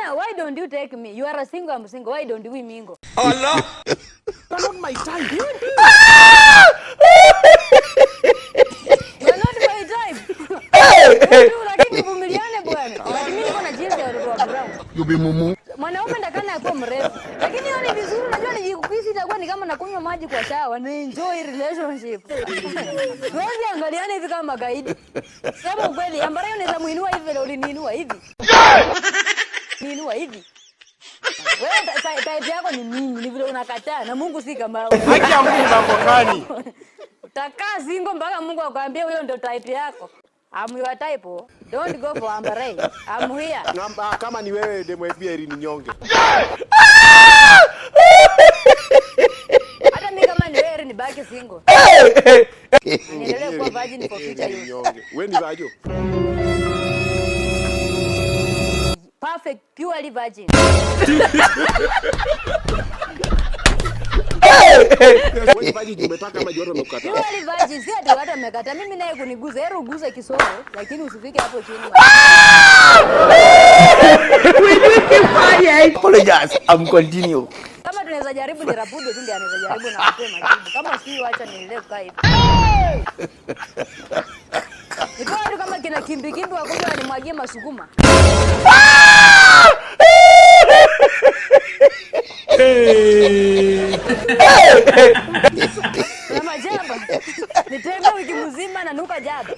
Mbona why don't you take me? You are a single, I'm single. Why don't we mingle? Allah. Not my time. You are not my type. Lakini vumiliane bwana. Lakini niko na jinsi ya watoto wa brown. You be mumu. Mwanaume ndakana akuwa mrefu. Lakini hiyo ni vizuri, unajua nikikukisi itakuwa ni kama nakunywa maji kwa shawa, na enjoy relationship. Wewe angaliane hivi kama gaidi. Sema ukweli, Ambara unaweza muinua hivi leo uliniinua hivi. Niinua hivi. Wewe type yako ni nini? Ni vile unakataa na Mungu si kama wewe. Haki ya Mungu mambo gani? Utakaa single mpaka Mungu akwambie huyo ndio type yako. I'm your type. Don't go for Ambara. I'm here. Kama ni wewe demo FBI ni nyonge. Hata mimi kama ni wewe ni baki single. Niendelee kuwa virgin for future use. Wewe ni vajo. Perfect, purely virgin. Wewe vajo umetaka kama Jordan ukata. Purely virgin, si ati watu wamekata. Mimi naye kuniguza, heri uguze kisogo, lakini usifike hapo chini. Apologize. I'm continue. Kama tunaweza jaribu ni Rapudo tu ndiye anaweza jaribu na wape majibu. Kama si acha niendelee kukaa hivi. Niko watu kama kina kimbi wakuja wanimwagie masukuma. Na majaba. Nitembea wiki mzima na nuka jaba.